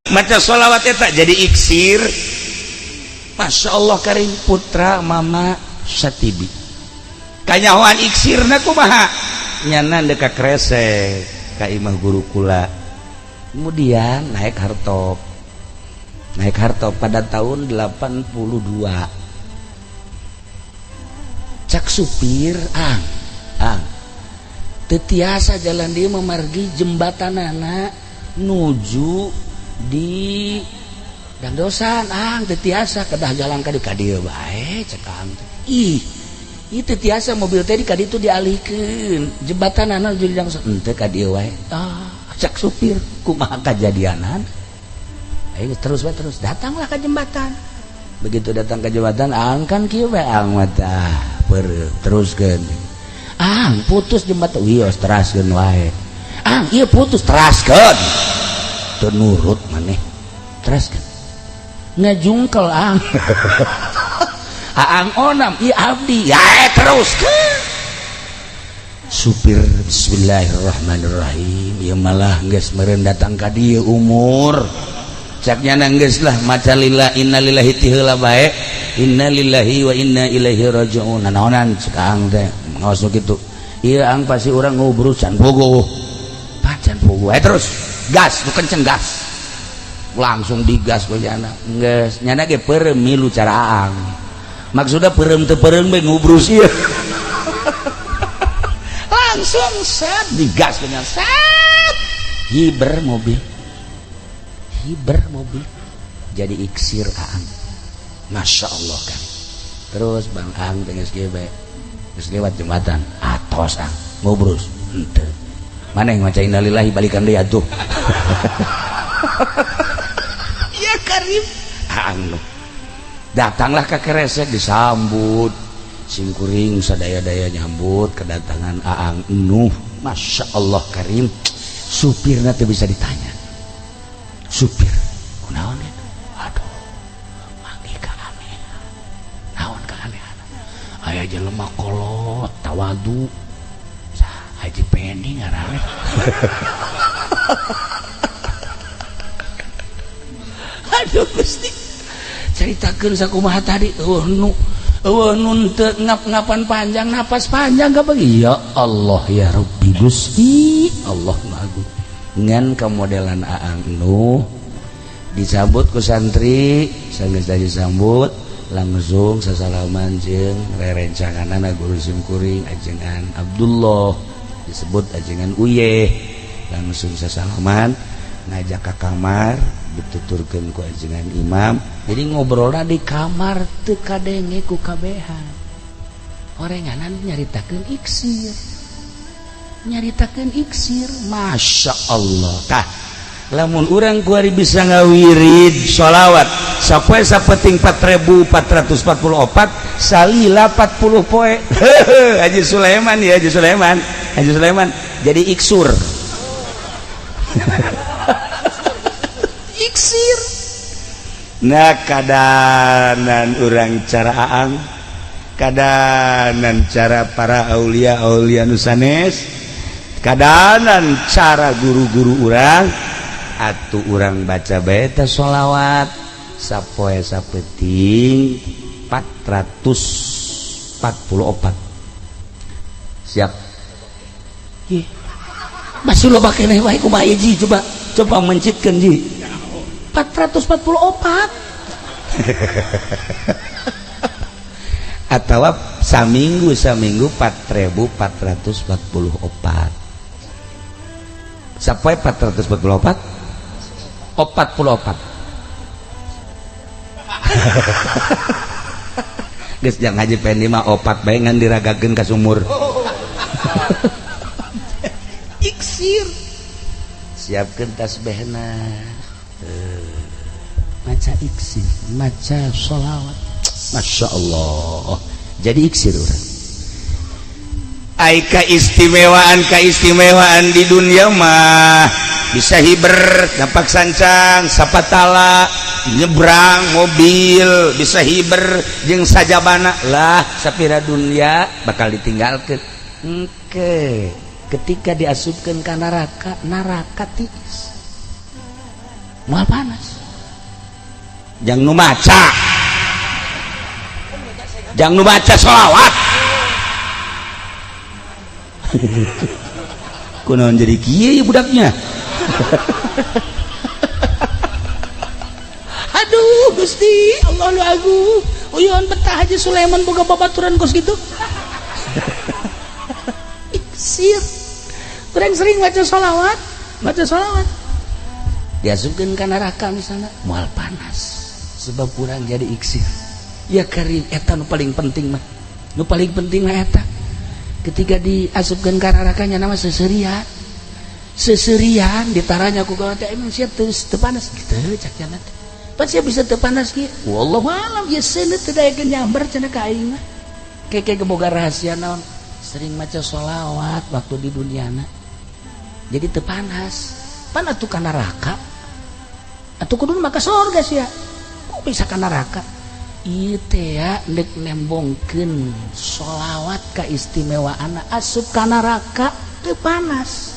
Maca sholawat eta jadi iksir. Masya Allah karim, putra Mama Satibi kanyahoan iksirna kumaha, nyana deka kresek ka imah guru kula, kemudian naik hartop, naik hartop pada tahun 82. Cak supir, "Ang, ang, teu tiasa jalan dia memargi jembatan anak nuju di dangdosan, ang, teu tiasa, kedah jalan ka dieu bae." Cek ang, "Ih, itu tiasa mobil teh di ka ditu dialihkeun jembatan anak nuju di dangdosan, henteu ka dieu wae." Ah, cak supir, kumaha kajadianan? Ayo terus wae, terus datanglah ke jembatan. Begitu datang ke jembatan, ang kan kieu bae, ang mata teruskeun. "Ang, putus jembatan." "Wios, teraskeun wae." "Ang, ieu putus." "Teraskeun." Teu nurut maneh, teraskeun. Ngajungkel ang. "Aang Onam, ieu abdi." "Ya, teruskeun." Supir, "Bismillahirrahmanirrahim, ieu malah geus meureun datang ka dieu umur." Cak nyana, "Geus lah, maca lillah innalillahi ti heula bae, innalillahi wa inna ilaihi rajiun." "Naonan?" Cek ang teh ngaos kitu. "Ieu, ang, pasti urang ngubrus." "Can pogo, pacan pogo." Eh, terus gas nu kenceng, gas, langsung digas ku nyana. Geus nyana ge peureum milu cara aang, maksudna peureum teu peureum bae ngubrus ieu. Langsung set digas ku nyana, set hiber mobil, hiber mobil, jadi iksir aang. Masya Allah kan. Terus bang, ang, geus kieu bae, geus lewat jembatan, atos ang ngubrus henteu. Mana yang maca innalillahi, balikan deui atuh. Ya karim, aang nu datanglah ke Kresek, disambut simkuring sadaya-daya, nyambut kedatangan Aang Nuh. Masya Allah karim, supirna teu bisa ditanya. Supir, "Kunaon ya?" "Aduh, manggih keanehan." "Naon keanehan?" "Aya jelema kolot tawadu." "Sah, Haji Pendi ngaranna." Aduh Gusti, ceritakeun sakumaha tadi, eueuh nu eueuh nun teu ngap-ngapan panjang, napas panjang kabagi. Ya Allah, ya Rabbi, Gusti Allah nu agung. Ngan kamodelan Aang Nuh disambut ku santri, sanggeus disambut langsung sasalaman jeung rerencanganana guru simkuring, ajengan Abdullah, disebut ajengan Uyeh. Langsung sasalaman, ngajak ke kamar, dituturkeun ku ajengan imam. Jadi ngobrolna di kamar, teu kadenge ku kabehan. Orenganan nyaritakeun iksir, nyaritakeun iksir. Masya Allah. Tah, lamun urang kuari bisa ngawirid sholawat sapoe sapeting 4444 salila 40 poe, Haji Sulaiman ya, Haji Sulaiman, Haji Sulaiman jadi iksur, iksir. Nah, kadanan urang cara aang, kadanan cara para aulia aulia nusanes, kadanan cara guru-guru urang atuh, urang baca beta sholawat sapoe sapeting 444. Siap? Ih, masih loba keneh wae, kumaha ji? Coba coba mencitkeun ji 444 atau saminggu saminggu 4444, sampai 444 44. Geus, jangan ngaji Pendi mah opat bae ngan diragakeun ka sumur. Iksir, siapkeun tasbihna, maca iksir, maca sholawat. Masya Allah, jadi iksir urang. Ai keistimewaan keistimewaan di dunia mah bisa hiber napak sancang sapatala, nyebrang mobil bisa hiber jeung sajabana lah. Sapira dunia bakal ditinggalkan. Oke, ketika diasupkan ke neraka, neraka tiis. Moal panas. Jang nu maca, jang nu baca sholawat. Kunaon jadi kieu ya budaknya? Aduh Gusti Allah lu agung. Uyun betah Haji Sulaiman boga babaturan kos gitu. Iksir. Kurang sering baca sholawat, baca sholawat. Diasupkeun ka neraka misalnya, moal panas sebab kurang jadi iksir. Ya karim eta nu paling penting mah. Nu paling penting mah eta. Ketika diasupkeun ka neraka nya nama seserian. Seserian ditaranya ku gawe teh, emang sia teu panas gitu cak cenah teh. Pan sia bisa teu panas kieu. Wallahu alam ya seuneu teu daekeun nyamber cenah ka aing mah. Keke boga rahasia naon? Sering maca sholawat waktu di duniana. Jadi teu panas. Pan atuh ka neraka. Atuh kudu maka surga sia. Kok bisa ka neraka? Ieu teh ya ndek nembongkeun sholawat kaistimewaanna asup ka neraka teu panas.